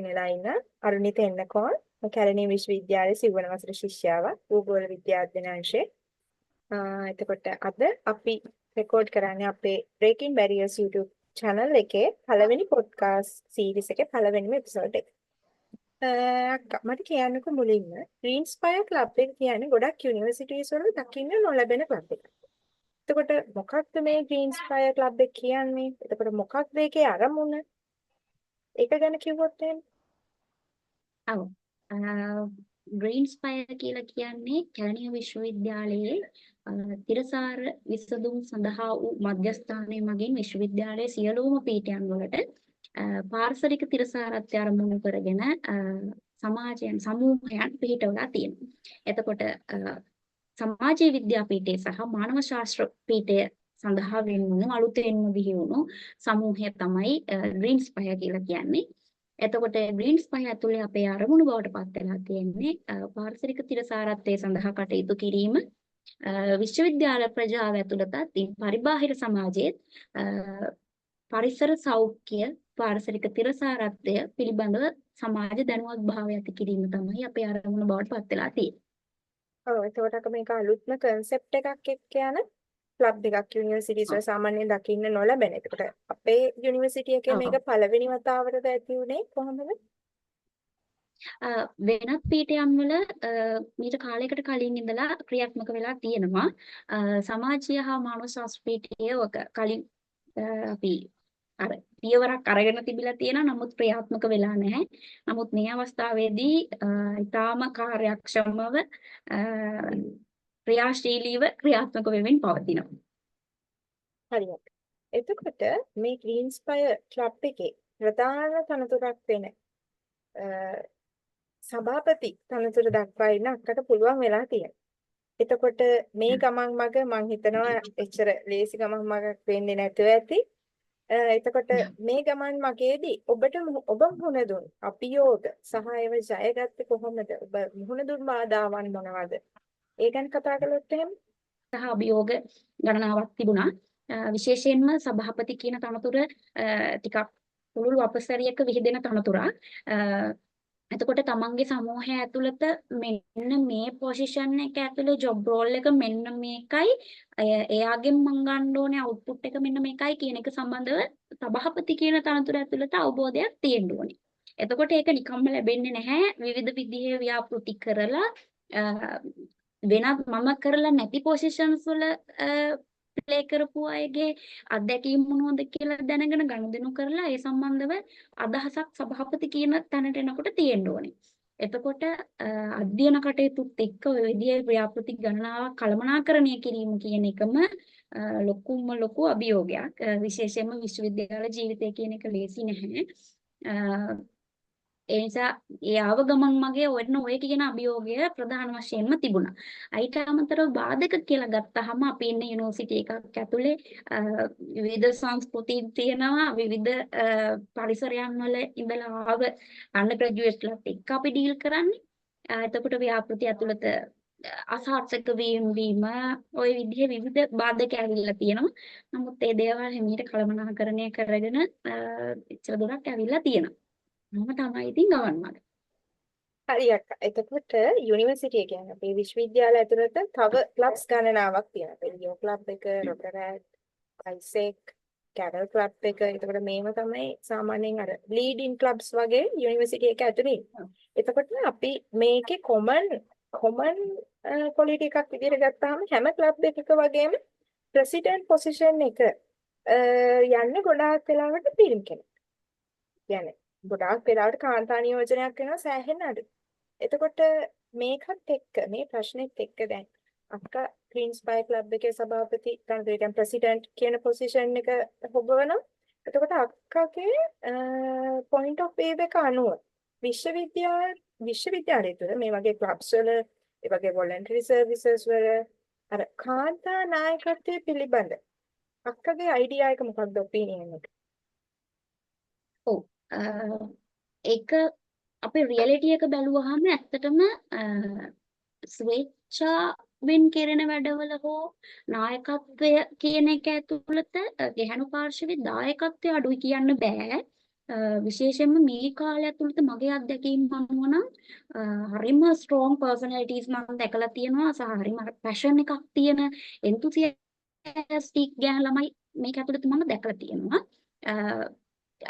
වෙලා ඉන්න අරුණි තෙන්නකෝන් කැලණිය විශ්වවිද්‍යාලයේ සිව්වන වසර ශිෂ්‍යාවක්, භූගෝල විද්‍යා අධ්‍යයන අංශයේ. එතකොට අද අපි රෙකෝඩ් කරන්නේ අපේ Breaking Barriers YouTube channel එකේ පළවෙනි පොඩ්කාස්ට් සීරීස් එකේ පළවෙනිම එපිසෝඩ් එක. අක්කා, මට කියන්නකෝ මුලින්ම Green Spire Club එක කියන්නේ ගොඩක් යුනිවර්සිටිස් වල දකින්න නොලැබෙන ක්ලබ් එකක්. එතකොට මොකක්ද මේ Green Spire Club එක කියන්නේ? එතකොට මොකක්ද ඒකේ අරමුණ? ඒක ගැන කිව්වොත් එහෙම. ඔව්. ග්‍රීන් ස්පයර් කියලා කියන්නේ කැලණිය විශ්වවිද්‍යාලයේ තිරසාර විසඳුම් සඳහා වූ මධ්‍යස්ථානය මගින් විශ්වවිද්‍යාලයේ සියලුම පීඨයන් වලට පාරිසරික තිරසාරත්වය අරමුණු කරගෙන සමාජයන් සමූහයන් පිහිටවලා තියෙනවා. එතකොට සමාජීය විද්‍යා පීඨය සහ මානව ශාස්ත්‍ර පීඨය සඳහා වෙන් වුණු, අලුතෙන්ම බිහි වුණු සමූහය තමයි ග්‍රීන් ස්පයර් කියලා කියන්නේ. එතකොට ග්‍රීන් ස්පයර් ඇතුලේ අපේ අරමුණු බවට පත් වෙලා තියෙන්නේ පාරිසරික තිරසාරත්වය සඳහා කටයුතු කිරීම, විශ්වවිද්‍යාල ප්‍රජාව ඇතුළතත් පරිබාහිර සමාජයේත් පරිසර සෞඛ්‍ය, පාරිසරික තිරසාරත්වය පිළිබඳව සමාජ දැනුවත් භාවය ඇති කිරීම තමයි අපේ අරමුණ බවට පත් වෙලා තියෙන්නේ. ඔව්, එතකොට අක මේක අලුත්ම කන්සෙප්ට් එකක් එක්ක යන ක්ලබ් එකක්, යුනිවර්සිටිස් වල සාමාන්‍යයෙන් දකින්න නොලැබෙන. එතකොට අපේ යුනිවර්සිටි එකේ මේක පළවෙනි වතාවටද ඇති වුණේ කොහොමද? වෙනත් පීඨයන් වල මීට කාලයකට කලින් ඉඳලා ක්‍රියාත්මක වෙලා තියෙනවා. සමාජීය හා මානව ශාස්ත්‍ර පීඨය ඔක කලින් අපි අර පියවරක් අරගෙන තිබිලා තියෙනවා. නමුත් ක්‍රියාත්මක වෙලා නැහැ. නමුත් මේ අවස්ථාවේදී ඉතාම කාර්යක්ෂමව, ක්‍රියාශීලීව ක්‍රියාත්මක වෙමින් පවතිනවා. හරියට. එතකොට මේ ග්‍රීන් ස්පයර් ක්ලබ් එකේ ප්‍රධාන තනතුරක් වෙන සභාපති තනතුර දක්වා ඉන්න අක්කට පුළුවන් වෙලා තියෙනවා. එතකොට මේ ගමන් මග මං හිතනවා එච්චර ලේසි ගමන් මගක් වෙන්නේ නැතුව ඇති. එතකොට මේ ගමන් මගේදී ඔබට ඔබ මුහුණ දුන් අභියෝග සහ ඒව ජයගත්තේ කොහොමද? ඔබ මුහුණ දුන් බාධාවන් මොනවද? ඒ ගැන කතා කළොත් එහෙම. සහ අභියෝග ගණනාවක් තිබුණා. විශේෂයෙන්ම සභාපති කියන තනතුර ටිකක් පුළුල් අපසරියක විහිදෙන තනතුරක්. එතකොට තමන්ගේ සමූහය ඇතුළත මෙන්න මේ පොසිෂන් එක ඇතුලේ ජොබ් රෝල් එක මෙන්න මේකයි, එයාගෙන් මං ගන්න ඕනේ අවුට්පුට් එක මෙන්න මේකයි කියන එක සම්බන්ධව සභාපති කියන තනතුර ඇතුළත අවබෝධයක් තියෙන්න ඕනේ. එතකොට ඒක නිකම්ම ලැබෙන්නේ නැහැ. විවිධ විදිහේ ව්‍යාපෘති කරලා, වෙනත් මම කරලා නැති පොසිෂන්ස් වල ප්ලේ කරපු අයගේ අත්දැකීම් මොනවද කියලා දැනගෙන ගනුදෙනු කරලා ඒ සම්බන්ධව අදහසක් සභාපති කියන තැනට එනකොට තියෙන්න ඕනේ. එතකොට අධ්‍යයන කටයුතුත් එක්ක ඔය විදිහේ ව්‍යාපෘති ගණනාවක් කළමනාකරණය කිරීම කියන එකම ලොකුම ලොකු අභියෝගයක්. විශේෂයෙන්ම විශ්වවිද්‍යාල ජීවිතය කියන එක ලේසි නැහැ. ඒ නිසා ඒ ආව ගමන් මගේ ඔන්න ඔය කියන අභියෝගය ප්‍රධාන වශයෙන්ම තිබුණා. ඊට අමතරව බාධක කියලා ගත්තාම අපි ඉන්න යුනිවර්සිටි එකක් ඇතුලේ විවිධ සංස්කෘතීන් තියෙනවා, විවිධ පරිසරයන් වල ඉඳලා ආව අන්ඩර්ග්‍රැජුවේට්ස්ලාත් එක්ක අපි ඩීල් කරන්නේ. එතකොට ව්‍යාපෘති ඇතුළත අසාර්ථක වීම ඔය විදිහේ විවිධ බාධක ඇවිල්ලා තියෙනවා. නමුත් ඒ දේවල් හිමීට කළමනාකරණය කරගෙන එච්චර දුරක් ඇවිල්ලා තියෙනවා. මම තමයි ඉතින් ගමන් මඟ. හරි අක්කා. එතකොට යුනිවර්සිටි එක කියන්නේ අපේ විශ්වවිද්‍යාල ඇතුළත තව ක්ලබ්ස් ගණනාවක් තියෙනවා. අපේ ලියෝ ක්ලබ් එක, රොටරැක්ට්, අයිසෙක්, කැරල් ක්ලබ් එක. එතකොට මේව තමයි සාමාන්‍යයෙන් අර ලීඩින් ක්ලබ්ස් වගේ යුනිවර්සිටි එක ඇතුළේ. එතකොට අපි මේකේ කොමන් කොමන් ක්වොලිටි එකක් විදිහට ගත්තාම හැම ක්ලබ් එකක වගේම ප්‍රෙසිඩන්ට් පොසිෂන් එක යන්නේ ගොඩාක් වෙලාවට පිරිමි කෙනෙක්. කියන්නේ ගොඩාක් වෙලාවට කාන්තා නියෝජනයක් වෙනවා සෑහෙන අඩු. එතකොට මේකත් එක්ක, මේ ප්‍රශ්නෙත් එක්ක දැන් අක්කා ග්‍රීන් ස්පයර් ක්ලබ් එකේ සභාපති තනතුර, කියන්නේ ප්‍රෙසිඩන්ට් කියන පොසිෂන් එක හොබවනවා. එතකොට අක්කගේ පොයින්ට් ඔෆ් වීව් එක අනුව විශ්වවිද්‍යාලය තුළ මේ වගේ ක්ලබ්ස් වල, ඒ වගේ වොලන්ටරි සර්විසස් වල අර කාන්තා නායකත්වය පිළිබඳ අක්කගේ අයිඩියා එක මොකක්ද, ඔපිනියන් එක? ඔව්, ඒක අපේ රියැලිටි එක බැලුවහම ඇත්තටම ස්වේච්ඡාවෙන් කෙරෙන වැඩවල හෝ නායකත්වය කියන එක ඇතුළත ගැහැණු පාර්ශවයේ දායකත්වය අඩුයි කියන්න බෑ. විශේෂයෙන්ම මේ කාලය ඇතුළත මගේ අත්දැකීම් අනුව නම් හරිම ස්ට්‍රෝං පර්සනැලිටීස් මම දැකලා තියෙනවා සහ හරිම පැෂන් එකක් තියෙන එන්තුසියාස්ටික් ගෑනු ළමයි මේක ඇතුළත මම දැකලා තියෙනවා.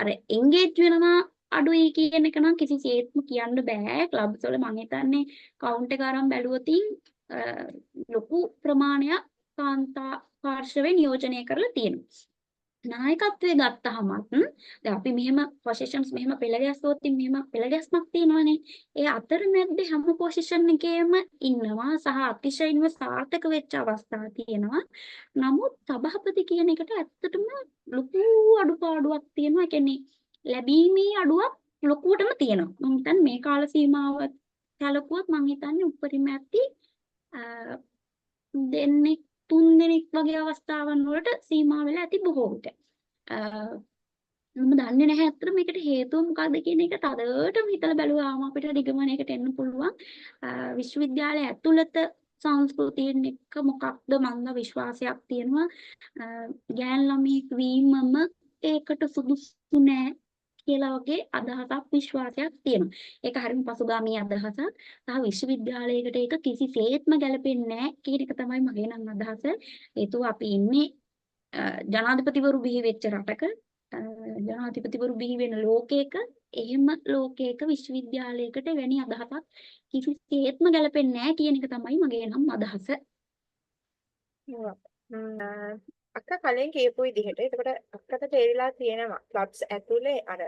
අර එන්ගේජ් වෙනවා අඩුයි කියන එක නම් කිසිසේත්ම කියන්න බෑ. ක්ලබ්ස් වල මං හිතන්නේ කවුන්ට් එක අරන් බැලුවොතින් ලොකු ප්‍රමාණයක් කාන්තා පාර්ශවය නියෝජනය කරලා තියෙනවා. නායකත්වයේ ගත්තහමත් දැන් අපි මෙහෙම පොසිෂන්ස් මෙහෙම පෙළ ගැස්සුවොත් මෙහෙම පෙළ ගැස්මක් තියෙනවනේ. ඒ අතරමැද්ද හැම පොසිෂන් එකේම ඉන්නවා සහ අතිශයින්ම සාර්ථක වෙච්ච අවස්ථා තියෙනවා. නමුත් සභාපති කියන එකට ඇත්තටම ලොකු අඩුපාඩුවක් තියෙනවා. ඒ කියන්නේ ලැබීමේ අඩුවක් ලොකුවටම තියෙනවා. මං හිතන්නේ මේ කාල සීමාව සැලකුවොත් මං හිතන්නේ උපරිම ඇති දෙන්නෙක් තුන් දෙනෙක් වගේ අවස්ථාවන් වලට සීමා වෙලා ඇති බොහෝ විට. මම දන්නේ නැහැ ඇත්තට මේකට හේතුව මොකක්ද කියන එක. තදටම හිතලා බැලුවාම අපිට නිගමනයකට එන්න පුළුවන්. විශ්වවිද්‍යාලය ඇතුළත සංස්කෘතියෙන් එක්ක මොකක්ද මන්ද විශ්වාසයක් තියෙනවා, ගෑන් ළමයෙක් වීමම ඒකට සුදුසු නෑ කියලා වගේ අදහසක් විශ්වාසයක් තියෙනවා. ඒක හරිම පසුගාමී අදහසක්. සහ විශ්වවිද්‍යාලයකට ඒක කිසිසේත්ම ගැලපෙන්නේ නෑ කියන එක තමයි මගේ නම් අදහස. හේතුව අපි ඉන්නේ ජනාධිපතිවරු බිහි වෙච්ච රටක, ජනාධිපතිවරු බිහි වෙන ලෝකයක. එහෙම ලෝකයක විශ්වවිද්‍යාලයකට එවැනි අදහසක් කිසිසේත්ම ගැලපෙන්නේ නෑ කියන එක තමයි මගේ නම් අදහස. අක්කා කලින් කියපු විදිහට එතකොට අක්කට තේරිලා තියෙනවා ක්ලබ්ස් ඇතුලේ අර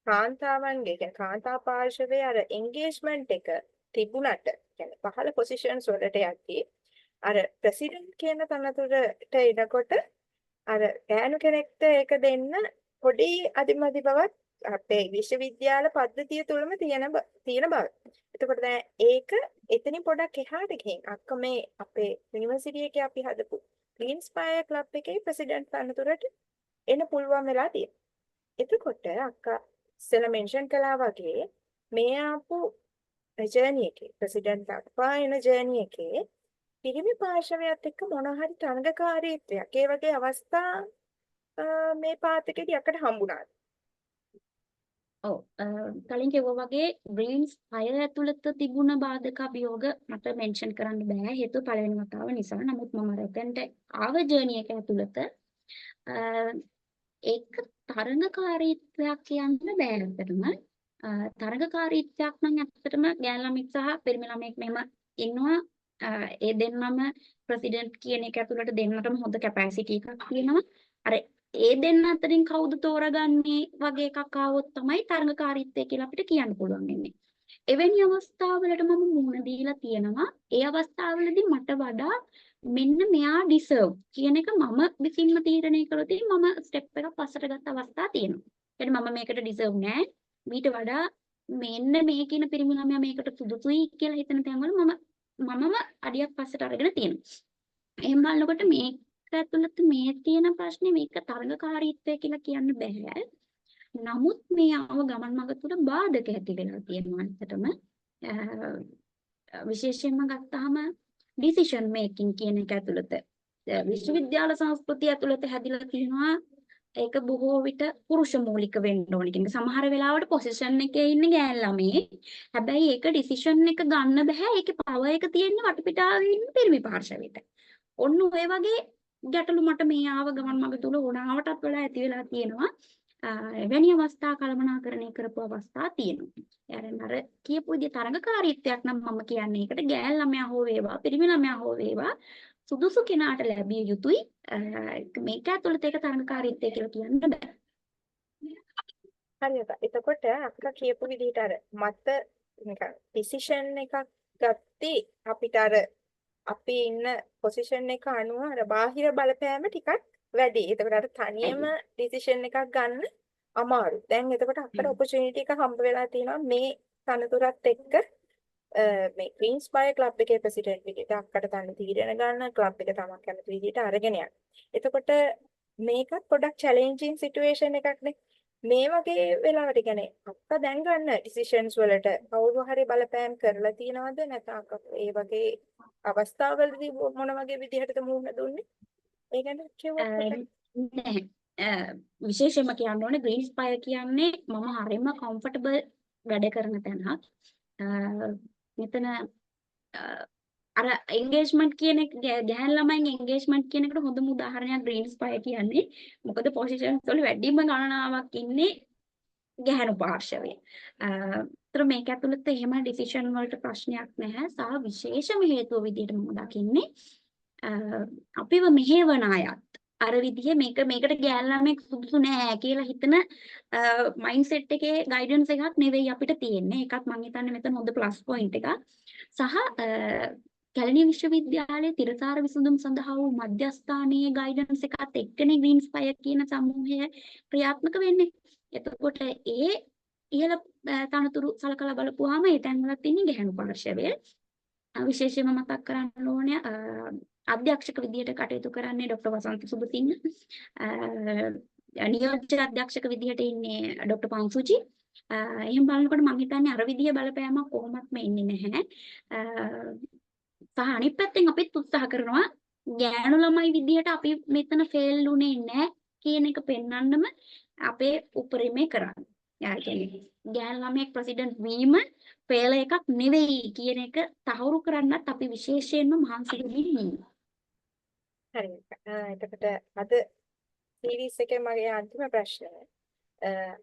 කාන්තාවන්ගේ, කියන්නේ කාන්තා පාර්ශවයේ අර එන්ගේජ්මන්ට් එක තිබුණට, කියන්නේ පහළ පොසිෂන්ස් වලට යද්දී අර ප්‍රෙසිඩන්ට් කියන තනතුරට එනකොට අර ගෑනු කෙනෙක්ට ඒක දෙන්න පොඩි අදිමදි බවක් අපේ විශ්වවිද්‍යාල පද්ධතිය තුළම තියෙන බව. එතකොට දැන් ඒක එතනින් පොඩක් එහාට ගිහින් අක්ක මේ අපේ යුනිවර්සිටි එකේ අපි හදපු ග්‍රීන් ස්පයර් ක්ලබ් එකේ ප්‍රෙසිඩන්ට් තනතුරට එන්න පුළුවන් වෙලා තියෙනවා. එතකොට අක්කා ඉස්සෙල්ලා මෙන්ෂන් කළා වගේ මේ ආපු ජර්නි එකේ, ප්‍රෙසිඩන්ට් දක්වා එන ජර්නි එකේ පිරිමි පාර්ශවයත් එක්ක මොන හරි තරඟකාරීත්වයක් ඒ වගේ අවස්ථා මේ පාත් එකේදී අක්කට හම්බුණාද? ඔව්, කලින් කිව්වා වගේ ග්‍රීන් ස්පයර් ඇතුළත තිබුණ බාධක අභියෝග මට මෙන්ෂන් කරන්න බෑ, හේතුව පළවෙනි වතාව නිසා. නමුත් මම අර එතනට ආව ජර්නි එක ඇතුළත ඒක තරඟකාරීත්වයක් කියන්න බෑ ඇත්තටම. තරඟකාරීත්වයක් නම් ඇත්තටම ගෑනු ළමෙක් සහ පිරිමි ළමෙක් මෙහෙම ඉන්නවා. ඒ දෙන්නම ප්‍රෙසිඩන්ට් කියන එක ඇතුළට දෙන්නටම හොඳ කැපැසිටි එකක් තියෙනවා. අර ඒ දෙන්න අතරින් කවුද තෝරගන්නේ වගේ එකක් ආවොත් තමයි තරඟකාරීත්වය කියලා අපිට කියන්න පුළුවන් වෙන්නේ. එවැනි අවස්ථාවලට මම මුහුණ දීලා තියෙනවා. ඒ අවස්ථාවලදී මට වඩා මෙන්න මෙයා ඩිසර්ව් කියන එක මම විසින්ම තීරණය කළොත් මම ස්ටෙප් එකක් පස්සට ගත්ත අවස්ථා තියෙනවා. ඒ කියන්නේ මම මේකට ඩිසර්ව් නෑ. මීට වඩා මෙන්න මේ කියන පිරිමි ළමයා මේකට සුදුසුයි කියලා හිතන තැන්වල මමම අඩියක් පස්සට අරගෙන තියෙනවා. එහෙම බලනකොට මේක ඇතුළත මේ තියෙන ප්‍රශ්නේ මේක තරඟකාරීත්වය කියලා කියන්න බෑ. නමුත් මේ ආව ගමන් මඟ තුළ බාධක ඇති වෙලා තියෙනවා ඇත්තටම. විශේෂයෙන්ම ගත්තාම ඩිසිෂන් මේකින් කියන එක ඇතුළත විශ්වවිද්‍යාල සංස්කෘතිය ඇතුළත හැදිලා තියෙනවා ඒක බොහෝ විට පුරුෂ මූලික වෙන්න ඕන කියන එක. සමහර වෙලාවට පොසිෂන් එකේ ඉන්න ගෑන් ළමයි. හැබැයි ඒක ඩිසිෂන් එක ගන්න බෑ. ඒකේ පවර් එක තියෙන්නේ වටපිටාවේ ඉන්න පිරිමි පාර්ශවයට. ඔන්න ඔය වගේ ගැටලු මට මේ ආව ගමන් මඟ තුල ඕනාවටත් වඩා ඇති වෙලා තියෙනවා. එවැනි අවස්ථා කළමනාකරණය කරපු අවස්ථා තියෙනවා. අර කියපු විදිහ තරඟකාරීත්වයක් නම් මම කියන්නේ ඒකට ගෑන් ළමයා හෝ වේවා පිරිමි ළමයා හෝ වේවා සුදුසු කෙනාට ලැබිය යුතුයි. මේක ඇතුළත ඒක තරඟකාරීත්වය කියලා කියන්න බෑ. හරි අක්කා. එතකොට අක්කා කියපු විදිහට අර මත නිකන් ඩිසිෂන් එකක් ගත්තී අපිට අර අපි ඉන්න පොසිෂන් එක අනුව අර බාහිර බලපෑම ටිකක් වැඩි. එතකොට අර තනියම ඩිසිෂන් එකක් ගන්න අමාරු. දැන් එතකොට අපිට ඔපචුනිටි එක හම්බ වෙලා තියෙනවා මේ තනතුරත් එක්ක මේ ග්‍රීන් ස්පයර් ක්ලබ් එකේ ප්‍රෙසිඩන්ට් විදිහට අක්කට තනි තීරණ ගන්න, ක්ලබ් එක තමන් කැමති විදිහට අරගෙන යන්න. එතකොට මේකත් පොඩක් චැලෙන්ජින් සිටුේෂන් එකක් නේ. මේ වගේ වෙලාවට කියන්නේ අක්කා දැන් ගන්න ඩිසිෂන්ස් වලට කවුරු හරි බලපෑම් කරලා තියෙනවද, නැත්නම් අක්කා ඒ වගේ අවස්ථාවලදී මොන වගේ විදිහටද මුහුණ දුන්නේ? ඒ ගැන කිව්වොත් පොඩ්ඩක්. නැහැ. විශේෂයෙන්ම කියන්න ඕනේ, ග්‍රීන් ස්පයර් කියන්නේ මම හරිම කම්ෆර්ටබල් වැඩ කරන තැනක්. මෙතන අර එන්ගේජ්මන්ට් කියන එක, ගැහැණු ළමයින් එන්ගේජ්මන්ට් කියන එකට හොඳම උදාහරණයක් ග්‍රීන් ස්පයර් කියන්නේ. මොකද පොසිෂන්ස් වල වැඩිම ගණනාවක් ඉන්නේ ගැහැණු පාර්ශවයේ. ඒතර මේක ඇතුළත එහෙම ඩිසිෂන් වලට ප්‍රශ්නයක් නැහැ. සහ විශේෂම හේතුව විදිහට මම දකින්නේ අපිව මෙහෙවන අයත් අර විදිහේ මේකට ගෑනු ළමෙක් සුදුසු නෑ කියලා හිතන මයින්ඩ්සෙට් එකේ ගයිඩන්ස් එකක් නෙවෙයි අපිට තියෙන්නේ. ඒකත් මං හිතන්නේ මෙතන හොඳ ප්ලස් පොයින්ට් එකක්. සහ කැලණිය විශ්වවිද්‍යාලයේ තිරසාර විසඳුම් සඳහා වූ මධ්‍යස්ථානීය ගයිඩන්ස් එකත් එක්කනේ ග්‍රීන් ස්පයර් කියන සමූහය ක්‍රියාත්මක වෙන්නේ. එතකොට ඒ ඉහළ තනතුරු සලකලා බලපුවාම ඒ තැන්වලත් ඉන්නේ ගැහැණු පාර්ශවය. විශේෂයෙන්ම මතක් කරන්න ඕනේ, අධ්‍යක්ෂක විදිහට කටයුතු කරන්නේ ඩොක්ටර් වසන්ත සුබසිංහ. නියෝජ්‍ය අධ්‍යක්ෂක විදිහට ඉන්නේ ඩොක්ටර් පන්සුජි. එහෙම බලනකොට මං හිතන්නේ අර විදිහ බලපෑමක් කොහොමත්ම එන්නේ නැහැ. සහ අනිත් පැත්තෙන් අපිත් උත්සාහ කරනවා ගෑනු ළමයි විදිහට අපි මෙතන ෆේල් වුණේ නැහැ කියන එක පෙන්වන්නම අපේ උපරිමය කරන්නේ. ඒ කියන්නේ ගෑනු ළමයෙක් ප්‍රෙසිඩන්ට් වීම ෆේල් එකක් නෙවෙයි කියන එක තහවුරු කරන්නත් අපි විශේෂයෙන්ම මහන්සි වෙමින් ඉන්නවා. හරි. එතකොට අද සීරීස් එකේ මගේ අන්තිම ප්‍රශ්නය,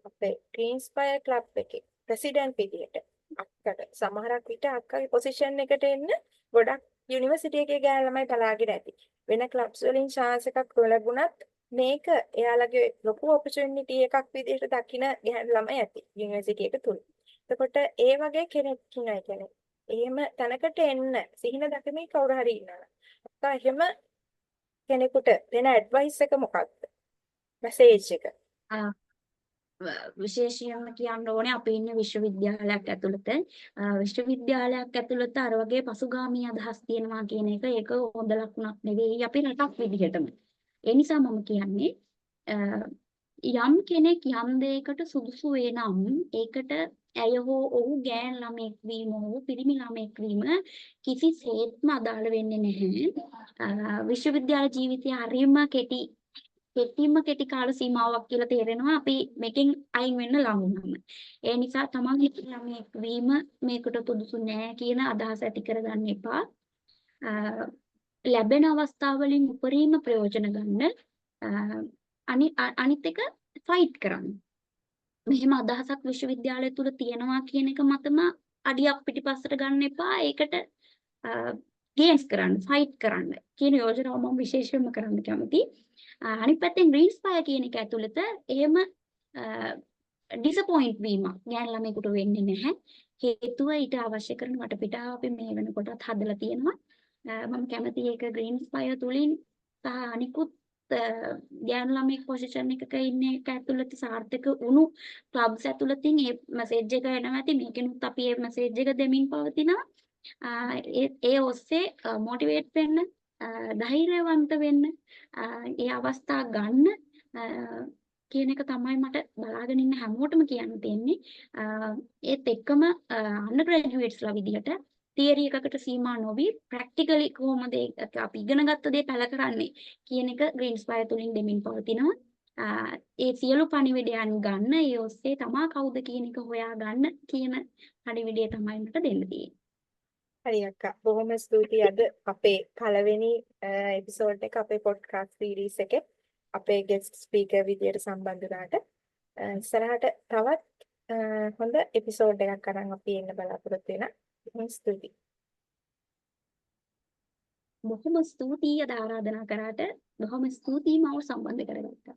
අපේ ග්‍රීන් ස්පයර් ක්ලබ් එකේ ප්‍රෙසිඩන්ට් විදියට අක්කට සමහරක් විට අක්කගේ පොසිෂන් එකට එන්න ගොඩක් යුනිවර්සිටි එකේ ගෑනු ළමයි බලාගෙන ඇති. වෙන ක්ලබ්ස් වලින් චාන්ස් එකක් නොලැබුණත් මේක එයාලගේ ලොකු ඔපචුනිටි එකක් විදිහට දකින ගැහැණු ළමයි ඇති යුනිවර්සිටි එක තුල. එතකොට ඒ වගේ කෙනෙක් ඉන්නවා, කියන්නේ එහෙම තැනකට එන්න සිහින දකිමින් කවුරු හරි ඉන්නවා. අක්කා එහෙම කෙනෙකුට දෙන ඇඩ්වයිස් එක මොකක්ද? මැසේජ් එක. විශේෂයෙන්ම කියන්න ඕනේ, අපි ඉන්නේ විශ්වවිද්‍යාලයක් ඇතුළත. විශ්වවිද්‍යාලයක් ඇතුළත අර වගේ පසුගාමී අදහස් තියෙනවා කියන එක, ඒක හොඳ ලකුණක් නෙවෙයි අපි රටක් විදිහටම. ඒ නිසා මම කියන්නේ, යම් කෙනෙක් යම් දෙයකට සුදුසු වේ නම් ඒකට ඇය හෝ ඔහු ගෑන් ළමෙක් වීම හෝ පිරිමි ළමෙක් වීම කිසිසේත්ම අදාළ වෙන්නේ නැහැ. විශ්වවිද්‍යාල ජීවිතය හරිම කෙටි, කෙටිම කෙටි කාල සීමාවක් කියලා තේරෙනවා අපි මේකෙන් අයින් වෙන්න ලඟ වුණාම. ඒ නිසා තමන් ළමයෙක් වීම මේකට සුදුසු නෑ කියන අදහස ඇති කරගන්න එපා. ලැබෙන අවස්ථාවලින් උපරිම ප්‍රයෝජන ගන්න. අනිත් එක ෆයිට් කරන්න. මෙහෙම අදහසක් විශ්වවිද්‍යාලය තුල තියෙනවා කියන එක මතම අඩියක් පිටිපස්සට ගන්න එපා. ඒකට ගේන්ස් කරන්න, ෆයිට් කරන්න කියන යෝජනාව මම විශේෂයෙන්ම කරන්න කැමතියි. අනිත් පැත්තෙන් ග්‍රීන් ස්පයර් කියන එක ඇතුළත එහෙම ඩිසපොයින්ට් වීමක් ගෑනු ළමයෙකුට වෙන්නේ නැහැ. හේතුව ඊට අවශ්‍ය කරන වටපිටාව අපි මේ වෙනකොටත් හදලා තියෙනවා. මම කැමතියි ඒක ග්‍රීන් ස්පයර් තුලින් සහ අනිකුත් ගෑනු ළමයෙක් පොසිෂන් එකක ඉන්න එක ඇතුළත සාර්ථක වුණු ක්ලබ්ස් ඇතුළතින් ඒ මැසේජ් එක එනවා ඇති. මේකෙනුත් අපි ඒ මැසේජ් එක දෙමින් පවතිනවා. ඒ ඒ ඔස්සේ මොටිවේට් වෙන්න, ධෛර්යවන්ත වෙන්න, ඒ අවස්ථා ගන්න කියන එක තමයි මට බලාගෙන ඉන්න හැමෝටම කියන්න තියෙන්නේ. ඒත් එක්කම අන්ඩර්ග්‍රැජුවේට්ස්ලා විදිහට තියරි එකකට සීමා නොවි ප්‍රැක්ටිකලි කොහොමද ඒක අපි ඉගෙන ගත්ත දේ පැල කරන්නේ කියන එක ග්‍රීන් ස්පයර් තුලින් දෙමින් පවතිනවා. ඒ සියලු පණිවිඩයන් ගන්න, ඒ ඔස්සේ තමා කවුද කියන එක හොයා ගන්න කියන පණිවිඩය තමයි මට දෙන්න තියෙන්නේ. හරි අක්කා, බොහොම ස්තුතියි. අද අපේ පළවෙනි එපිසෝඩ් එක අපේ පොඩ්කාස්ට් සීරීස් එකේ අපේ ගෙස්ට් ස්පීකර් විදියට සම්බන්ධ වුණාට. ඉස්සරහට තවත් හොඳ එපිසෝඩ් එකක් අරන් අපි එන්න බලාපොරොත්තු වෙනවා. බොහොම ස්තුතියි. බොහොම ස්තුතියි අද ආරාධනා කරාට. බොහොම ස්තුතියි මාව සම්බන්ධ කරගත්තා.